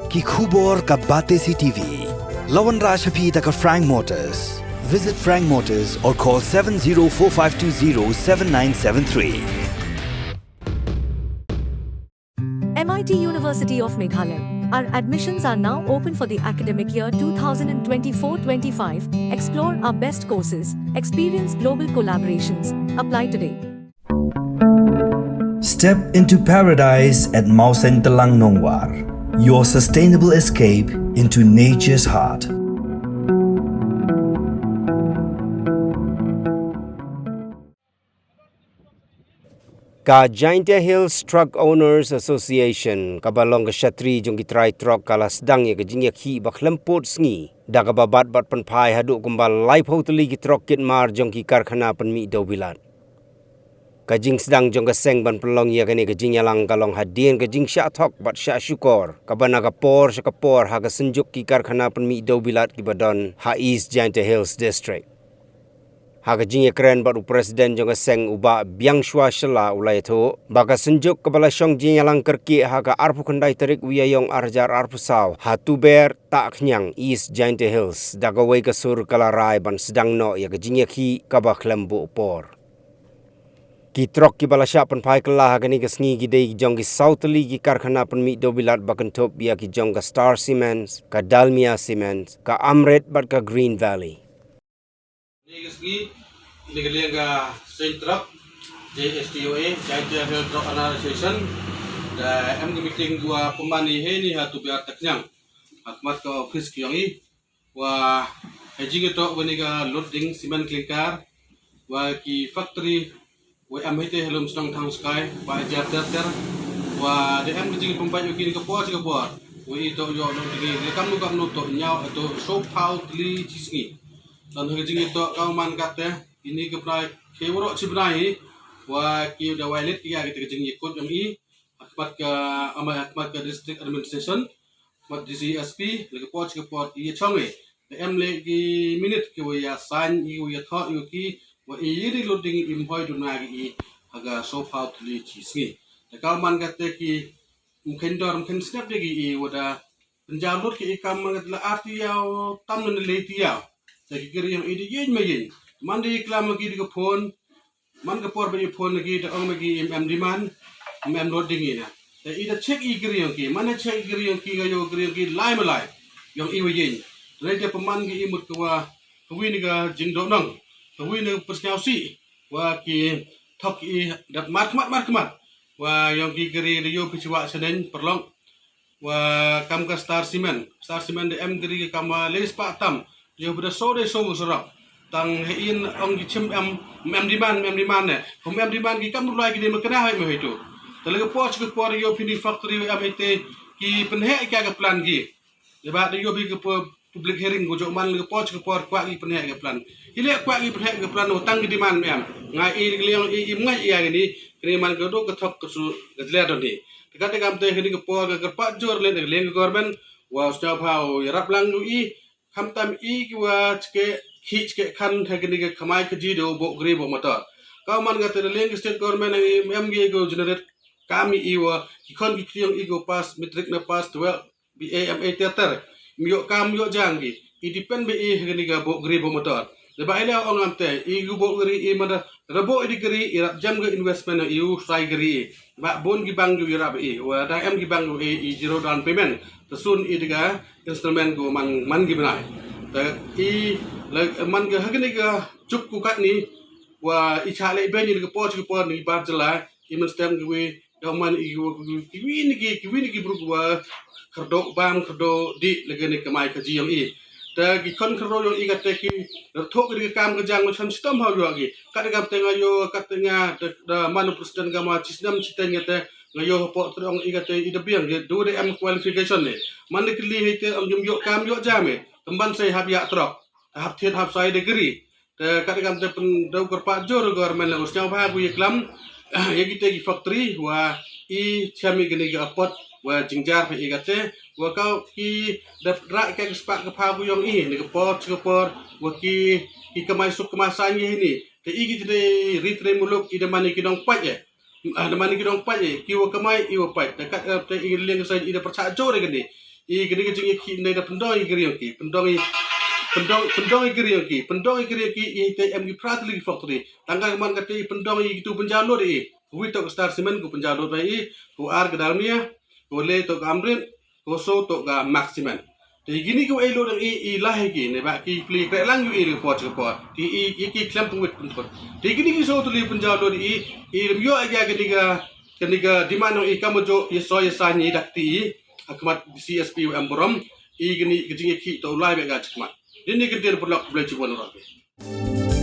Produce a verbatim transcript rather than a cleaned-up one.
Ki khubor ka Batesi T V. La wanrah sha phi da ka Frank Motors. Visit Frank Motors or call seven zero four five two zero seven nine seven three. M I T University of Meghalaya. Our admissions are now open for the academic year two thousand twenty-four twenty-five. Explore our best courses, experience global collaborations. Apply today. Step into paradise at Mawsynram Nongwar. Your sustainable escape into nature's heart. Ka Jaintia Hills Truck Owners Association, kaba long ka shatri jong ki trai trok, ka la sdang ïa ka jingïakhih ba khlem pud sngi, da kaba bat bad pynphai haduh kumba laiphew tylli ki trok kit mar jong ki karkhana pynmih dewbilat. Ka jingsdang jong ka seng ban pynlong ïa kane ka jingïalang ka long hadien ka jingshah thok bad shah shukor, kaba na ka por sha ka por ha ka synjuk ki karkhana pynmih dewbilat kiba don ha East Jaintia Hills District. Ha ka jingïakren bad u president jong ka seng, u Bah Biangshwa Shylla, u la ïathuh ba ka synjuk kaba la shong jingïalang kyrkieh ha ka arphew khyndai tarik u Ïaïong ar hajar arphew saw ha Tuber Tahkhñiang, East Jaintia Hills, da kawei ka sur ka la rai ban sdang noh ïa ka jingïakhih kaba khlem buh por. Ki trok kiba la shah pynphai kylla ha kane ka sngi ki dei jong ki saw tylli ki karkhana pynmih dewbilat ba kynthup ïa ki jong ka Star Cements, ka Dalmia Cements, ka Amrit bad ka Green Valley. Kane ka sngi, kane ka liang ka Seng Trok, J S T O A, Jaintia Hills Truck Owners Association, da em ka meeting, wa pynman ïa hi ni ha Tuber Tahkhñiang, ha khmat ka office ka yong i, wa ha jingïatoh wa kane ka loading cement clinker, wa ki factory, wa em hi te ha lum shnong Thangskai, wa jar ter ter, wa da em ka jingpynbeit wa kine ka por sha ka por, wa i toh ïoh noh ding i, kam nu kam nu toh ñiaw, toh sawphew tylli shi sngi. Tang ha ka jingïatoh ka man kata, kine ki bnai, ki waroh shi bnai hi, wa ki da violate ki ïa kata ka jingïakut yong i, ha khmat ka, amai ha khmat ka district administration, khmat D C S P, la ka por sha ka por i ïa chong i. Da em leh ki minit ki wa ïa sign i, wa ïa thoh i, wa ki, wa i ïa di loading i, ym hoi duna ki i, ha ka sawphew tylli shi sngi. Da ka man kata ki, ym kheiñ dor, ym kheiñ sngap de ki i, wa da pynjaw load ki i kam man kata la ar tiew, tam na le tiew. Da ki kri yong i da ïeng ma ïeng. Man da i klam ma ki da ka phone, man ka por ba i phone na ki da ong ma ki ym em demand, ym em loading i na. Da i da check i kri yong ki, man da check i kri yong ki, ka ïoh kri yong ki lai ma lai. Yong i wa ïeng. Re da pynman ki i mut ka wa, ka wi ni ka jingdoh nong, ka wi ni ka pyrsñiaw sih, wa ki thok i da mar khmat mar khmat. Wa yong ki kri da ïoh phi chiwa shaneng pyrlong. Wa kam ka Star Cement, Star Cement da em kri ka kam wa le spah tam. Ïoh bda so de so surok. Tang he in ong ki chim em, em demand, em demand ne. Kum em demand ki kam rulai ki de ma kena hai ma hai tu. Te le ka por sha ka por ïoh phi ni factory em hi te ki pynheh ka ka plan ki. Ïa ba da ïoh phi ka pu-, public hearing ko jok man le ka por sha ka por kwah ki pynheh ka plan. Ki le kwah ki pynheh ka plan, tang ki demand em. Nga i le i, i ngai ïa kini, kini man ka duk ka thok ka su ka jler don hi. Te ka te kam te kini ka por ka kyrpad jur le ka liang ka government, wa sñiawbha u ïarap lang u i, khamtam i ki wa chke, ki chke khan ha kini ka kamai ka ji do bo gri bo motor. Ka man ka te liang ka state government em, em ki ko generate kam i wa ki khon ki kriong i ko pass matric na pass twelve, B A, M A ter ter. Ym ïoh kam ïoh jam ki. I depend ba i ha kani ka bo gri bo motor. Da ba i la ong am te, i gu bo gri i mada, da bo i di gri, i rap jam ka investment i u sai gri i. Ba bun ki bank yu i rap i. Wa da em ki bank yu i, i zero down payment. Ta sun i di ka instrument ko man, man ki bnai. Ta i la man ka ha kani ka juk ku kat ni, wa i cha le ben i di ka por, ka por ni bar jylla, i man stem ki wi, Ka man i wa ki wi ni ki, ki wi ni ki bru wa kyrdoh bam kyrdoh dih lagi ni kamai ka ji yong i. Ta ki khon kyrdoh yong i kata ki rthok ki kam ka jang chan stom ha yo ki. Kata kam te nga yo kata nga da, da man president ka ma chi snem chi teng kata nga yo hapoh terong i kata i da biang ki du da em qualification ni. Man ni ki li hi te ong jum yo kam yo jam i. Temban sai hap yak trok. Hap thiet hap sai degree. Te kata kam te pyndaw kyrpad jur government la u sñiawbha ku ïa klam ïa kita ki factory wa i chem i kini ki apot wa jingjar phi i kata wa ka ki dap rak ka spah ka pha ku yong i ni ka por chi ka por wa ki ki kamai suk kamai sain ïa hini te i ki jide ri tre muluk i da mani ki dong pait ïa. Ah, da mani ki dong pait ïa ki wa kamai i wa pait te kat te i liang sa i da pyrchah jur ïa kini I kane ka jingïakhih ne da pyndong ïa ki riewkit, pyndong ïa, pyndong, pyndong ïa ki riewkit, pyndong ïa ki riewkit, i te em ki phra tylli ki factory. Tang ka man kata i pyndong ïa kitu pynjaw lut i. Kawei toh ka Star Cement, ka pynjaw lut bha i, ka ar ka Dalmia, ka le toh ka Amrit, ka saw toh ka Max Cement. Te kine kiwei lut dang i, i lah ïa ki, ne ba ki plie khreh lang ïa i ka por sha ka por. Te i, i ki khlem pynwit pynput. Te kine ki saw tylli pynjaw lut i, i lem ïoh ïa kane ka, kane ka demand jong i, kam ju ïasoh ïasaiñ i da kti i ha khmat C S P em burom. I kane ka jingïakhih to u lai bad ka jingkhmat. Kine ki ktien paralok, khublei shibun ïa phi.